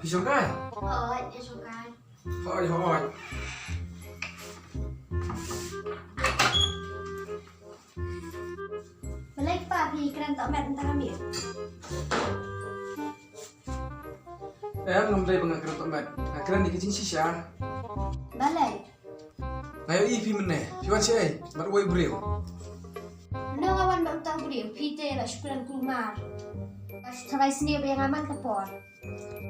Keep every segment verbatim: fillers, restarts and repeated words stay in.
Phi shong kai? Hooid, nga shong kai. Hooid, hooid. Balei kpa phi kren tohmet mynta ka miet? Em, ngam dei ba nga kren tohmet. Nga kren ïa ka jingshisha. Balei? Nga ïohi phi mynne, phi wan shaei bad uwei u briew? Mynno nga wan bad uta u briew? Phi te la shu kren kulmar. La shu tharai sniew ïa nga man ka por.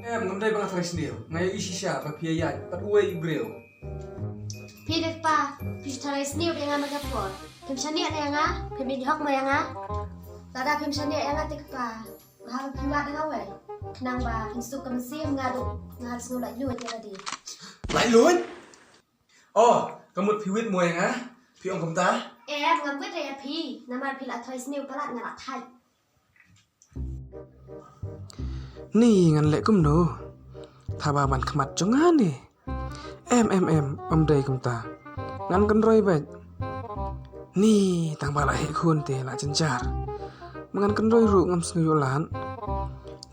Em, ngam dei ba nga tharai sniew. Nga ïohi shisha ba phi ïaid bad uwei u briew. Phi de kpa, phi shu tharai sniew ïa nga man ka por. Phim shaniah ïa nga, phim ïehok mo ïa nga. Lada phim shaniah ïa nga te kpa, ba haba phi wad ïa nga wei, khnang ba phin suk ka mynsiem, nga ruh nga sngew laitluid ïa lade. Laitluid? Oh, ka mut phi wit mo ïa nga? Phi ong kumta? Em, ngam wit re ïa phi. Namar phi la tharai sniew palat, nga la thait. Ni ngan leh kumno? Thaba ban khmat jong nga ne? Em, em, em, ym dei kumta. Ngan kynroi beit. Ni tang ba la heh khun te la jynjar. Ma ngan kynroi ruh ngam sngew ïoh lad.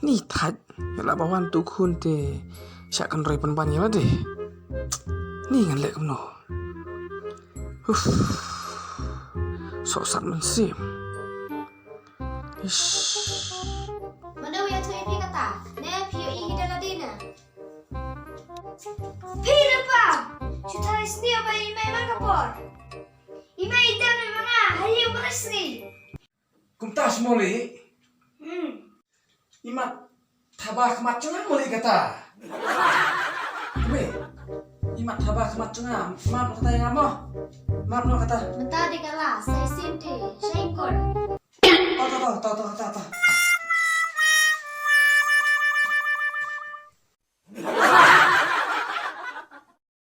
Ni thait, ïa la ba wan tu khun te shah kynroi pynban ïa lade. Ni ngan leh kumno? Uff. Sohsat mynsiem. Ish. Mano ïathuh ïa phi kata? Ne phi ïohi hi da lade ne? Phi ne pa, shu tharai sniew ba i mei man ka por. I mei i dem ne ma nga ha ïing baroh sngi. Kumta shi Molly. Hmm. Imat thaba khmat jong nga Molly kata. Mei. Imat thaba khmat jong nga, map noh kata ïa nga mo. Map noh kata. Mynta dei ka la, sa shisien te, shah ïing kur. Oh, to, to, to, to, to, to.